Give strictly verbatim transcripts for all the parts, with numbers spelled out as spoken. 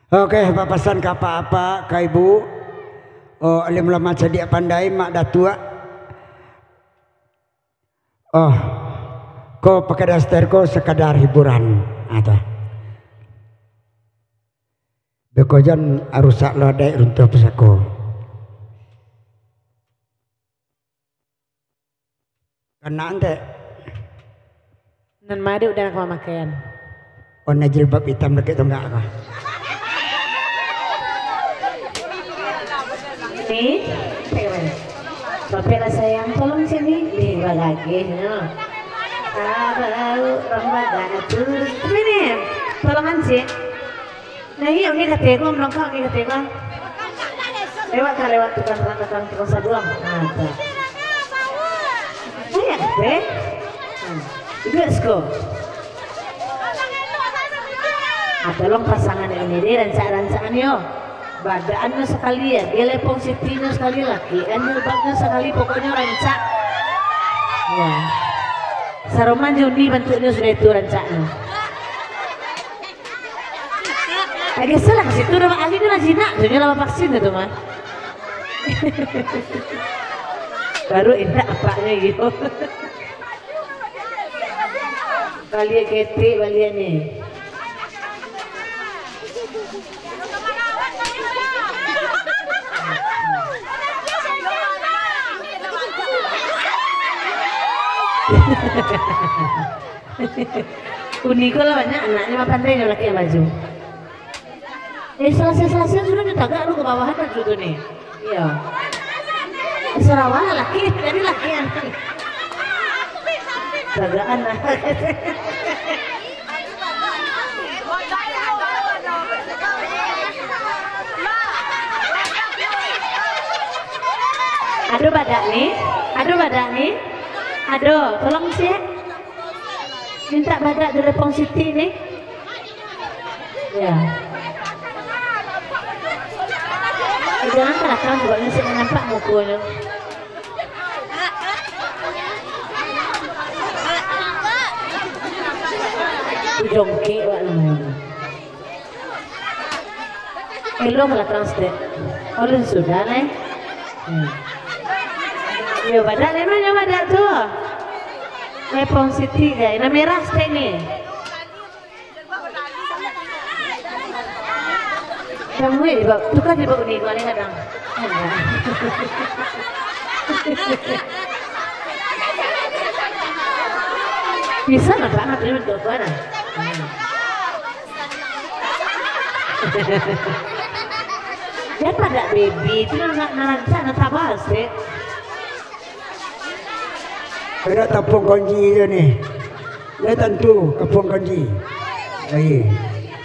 Oke, bapasan ka apak-apak, ka ibu, oh, alim ulama cadiak pandai, mak datuak. Oh, ko pakai daster ko sakadar hiburan. Ah, tu. Beko jan arusak lo adaik runtuah pusako. Kanaan dek. Nan ma dek udah nak mamakaian. Warna jilbab hitam lakek tunggak ko. Ni, cek mana? Bapak lah sayang, tolong sini. Ni, balagih, no. Abau, rambah, tu. Sini, tolongan, cik. Nah, iyo, ni kato ko, manangkak ni kato ko. Lewat ka, lewat tukang, tukang, tukang sabuang. Nah, tu. Banyak, eh? Hmm. Duduak siko. Ah, tolong pasangan ini deh, rancak-rancaknyo. Badaannyo sakali ya, gelepong sitinyo sakali, lakian jilbabnyo sakali, pokoknyo rancak. Ya. Saroman jo ni bantuaknyo sudah itu rancaknyo. Agak salah ka situ, nama ahli tu lah jinak tu, nyo lah vaksin tu mah. Baru indak apaknyo iyo. Baliak ketek, baliak ni. Uni ko lah banyak anaknyo, mah pandai nyo lakian baju. Eh, Salasa-Salasa sudah ditagak lu ka bawahan baju tu ni. Iyo. Sarawa lah laki, jadi lakian. Tagakan lah. Ado badak ni, ado badak ni, ado, tolong cek. Mintak badak di Lepong Siti ni. Ya. Eh, jangan ka lakang juo, nyo sia nampak mukonyo. Jongkek awak ni. Elok lah translate. Ulun sudah, neh. Hmm. Yo, badak ni mah, yo, badak tu. Lepong Siti, gai. Nah, merah stek ni. Kamu, eh, di bawah, tukar di bawah ni, kadang-kadang. Bisa nampak, nak terima tu, apa, nah? Hmm. Dia padak baby tu nak, nak rancak, nak tabal stek. Padak tapuang kunci tu ni. Dia tantu tapuang kunci. Ai,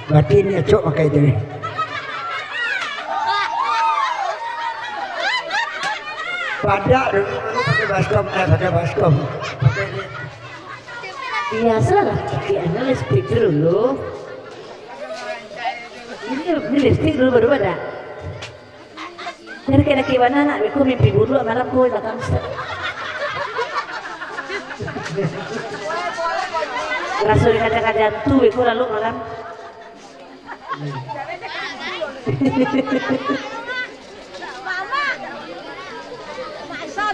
batin ni acok pakai tu ni. Padak dulu, dulu pakai baskom, eh, pakai baskom. Pakai ni. Biasolah, pakai anu, lipstik tu dulu. Ini, ini lipstik dulu, baru padak. Jadi, kayak laki bana nak beko mimpi buruak malam ko, belakang Ustaz. Raso dikaja-kaja tu beko lalu malam.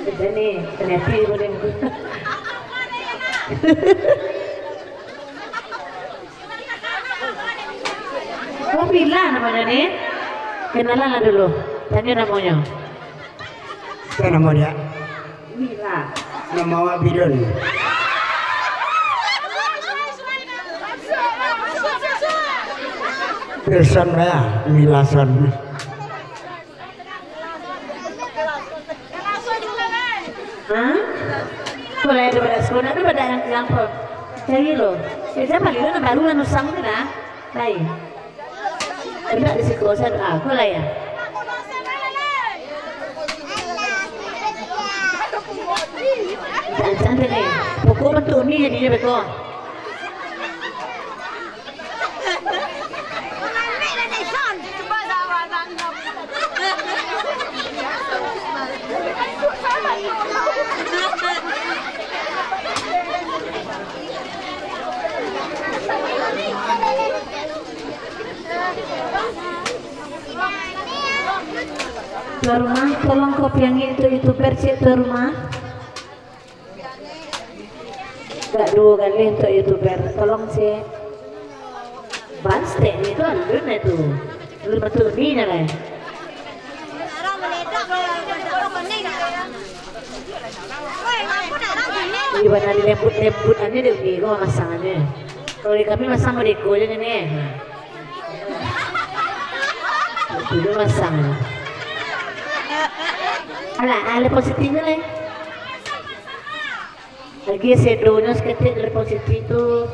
Jadi, hati-hati boleh. Oh, Mila namonyo ni. Kenalan lah dulu. Tanyo namonyo. Sia namo dia? Mila. Namo awak Bidon. Bidon lah ya, Mila Son. Hah? Ko lai ado badak siko, ado badak nan, nan ko. Cari lo. Eh, sia paliang lo, nan baru, nan usang tu nah. Lai. Indak di siko, sia, ah, ko lai, ah. Can-, cantik ni. Pokok bantuak ni jadinyo beko. Tuan rumah, tolong kopi angin untuk youtuber, cek tuan rumah. Agak duo galeh untuk youtuber, tolong cek. Banstek ni tu alun tu. Alun batul ni nyo lai. Iyo bana dilembut-lembut aja dek Umi ko masang aja. Kalau di kami masang badeko aja ni. Itu masang. Alah, alah positif ni lai. Lagi shadow-nyo saketek dari positif tu.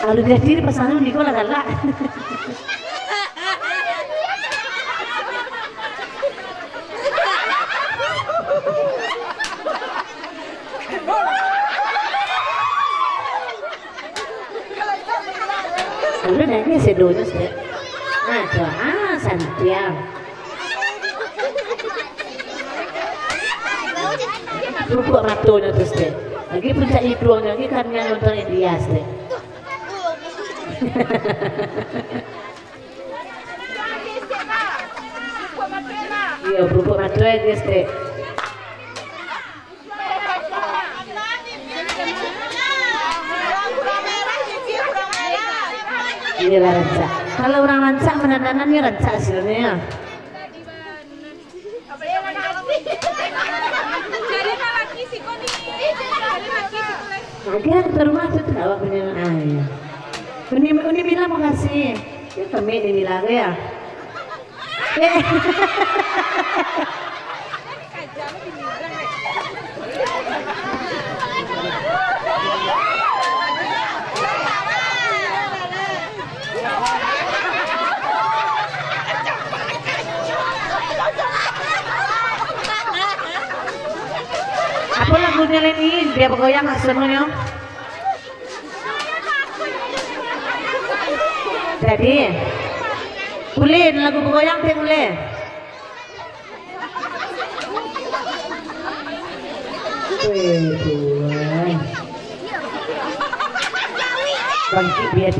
Kalau jadi di pasaran, di ko lah galak. Udah nangis ya dulu, Stek. Nah, tuh, ah, santiang. Buka matonyo tuh, Stek. Lagi puncak hidungnya, lagi karena nonton India, Stek. Iya, buka mato ya, Stek. Inilah rancak. Kalau urang rancak, panandanan ni rancak hasilnyo, ya. Agak ke rumah tu, tu awak punya. Ah, iya. Uni, Uni bilang makasih. Ya, kami dibilang, ya. Apo lagunyo lai ni? Bia bagoyang lah semuanyo. Jadi, ulih lagu bagoyang, Tek, ulih. Weh, Tuhan. Bangkit dia.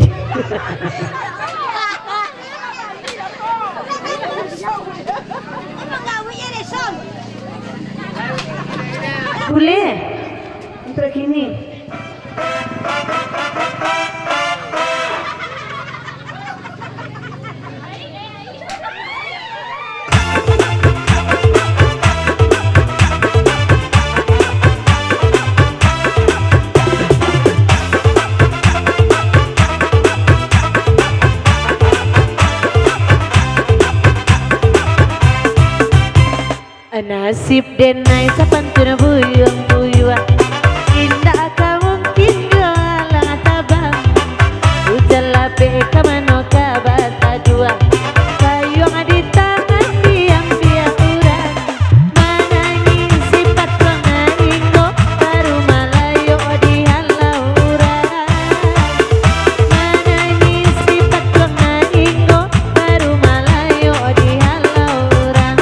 Ulih. Untuk kini. Nasib denai sapantun buyuang-buyuang, indak ka mungkin jua lah tabang. Ujan lapeh ka mano ka bataduang, payuang di tangan diambiak urang. Manangih si patuang nan inggo, baru malayok di halau urang. Manangih si patuang nan inggo, baru malayok di halau urang.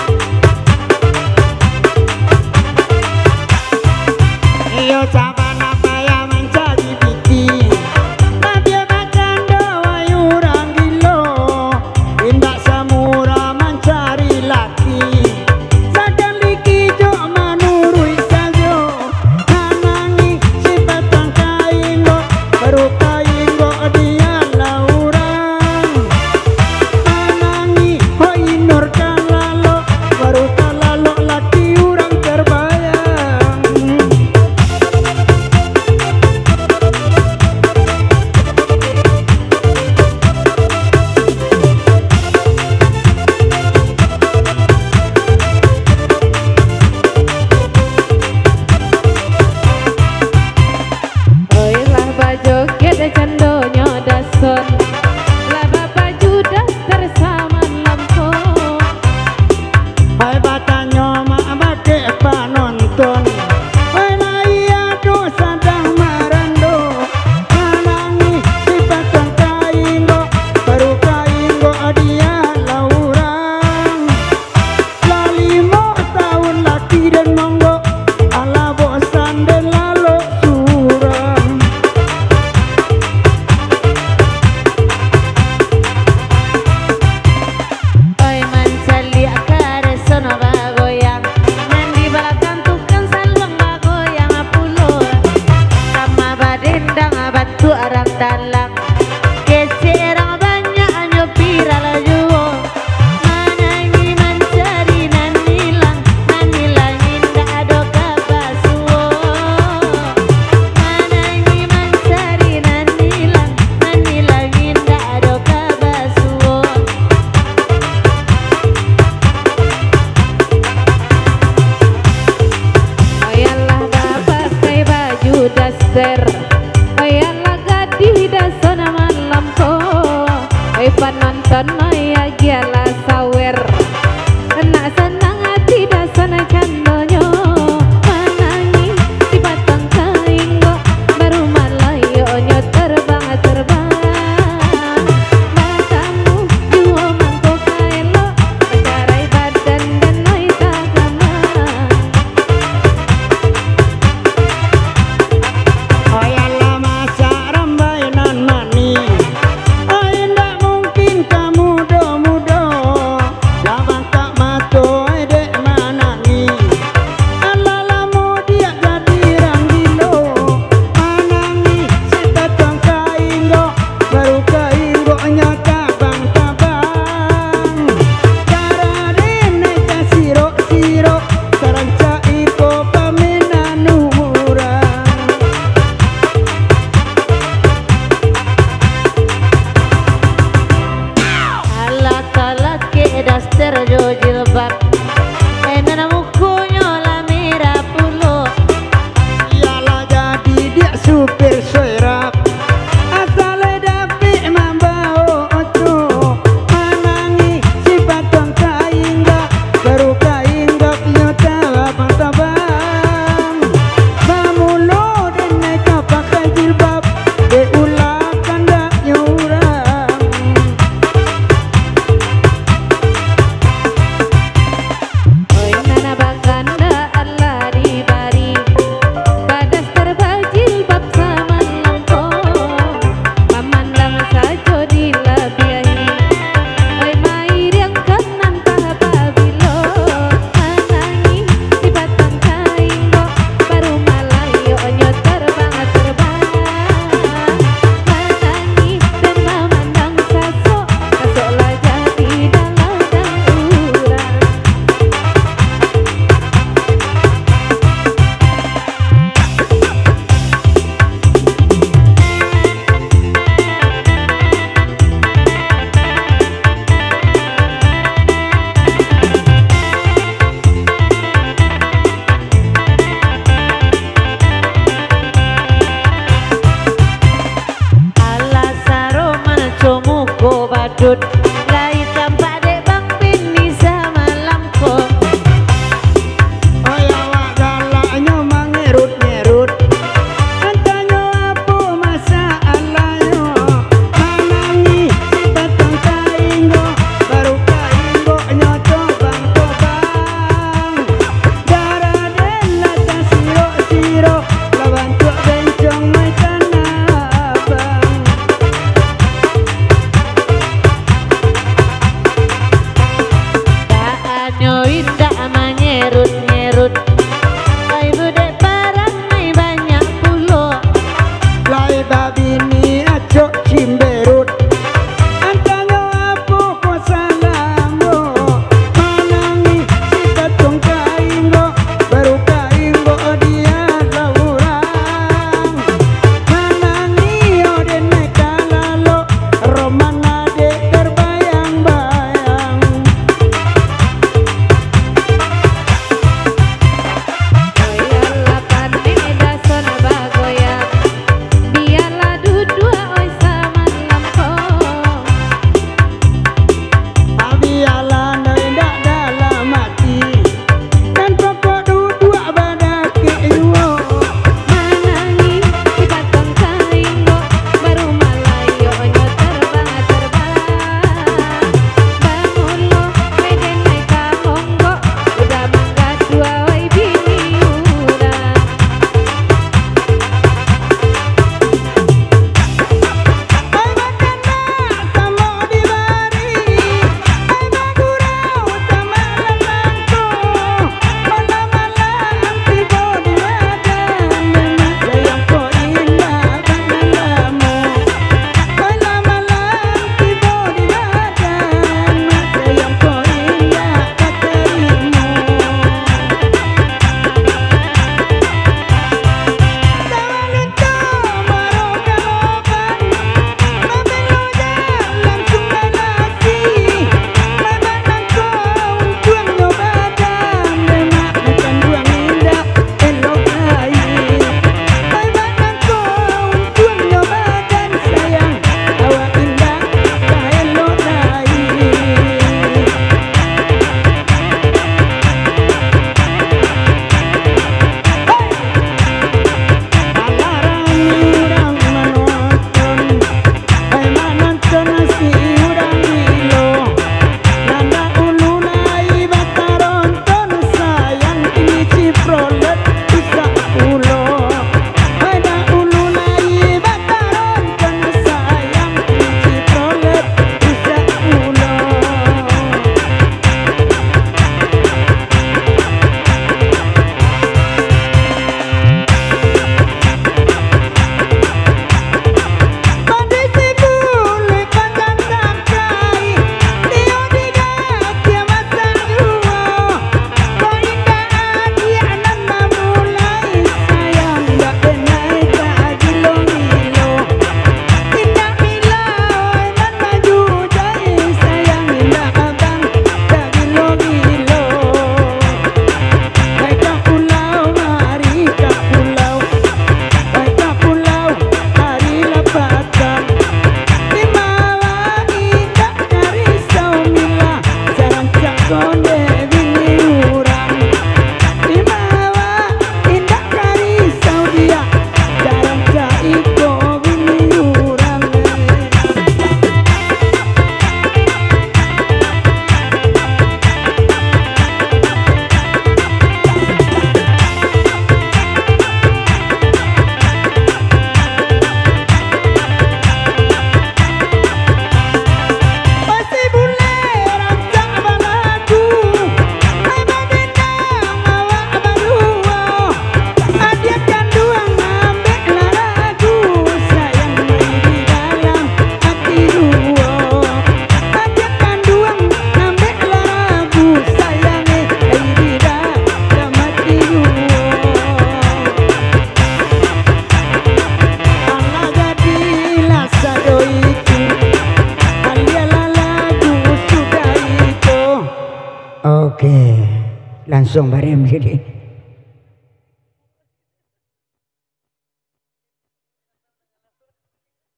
Langsuang barem jadi.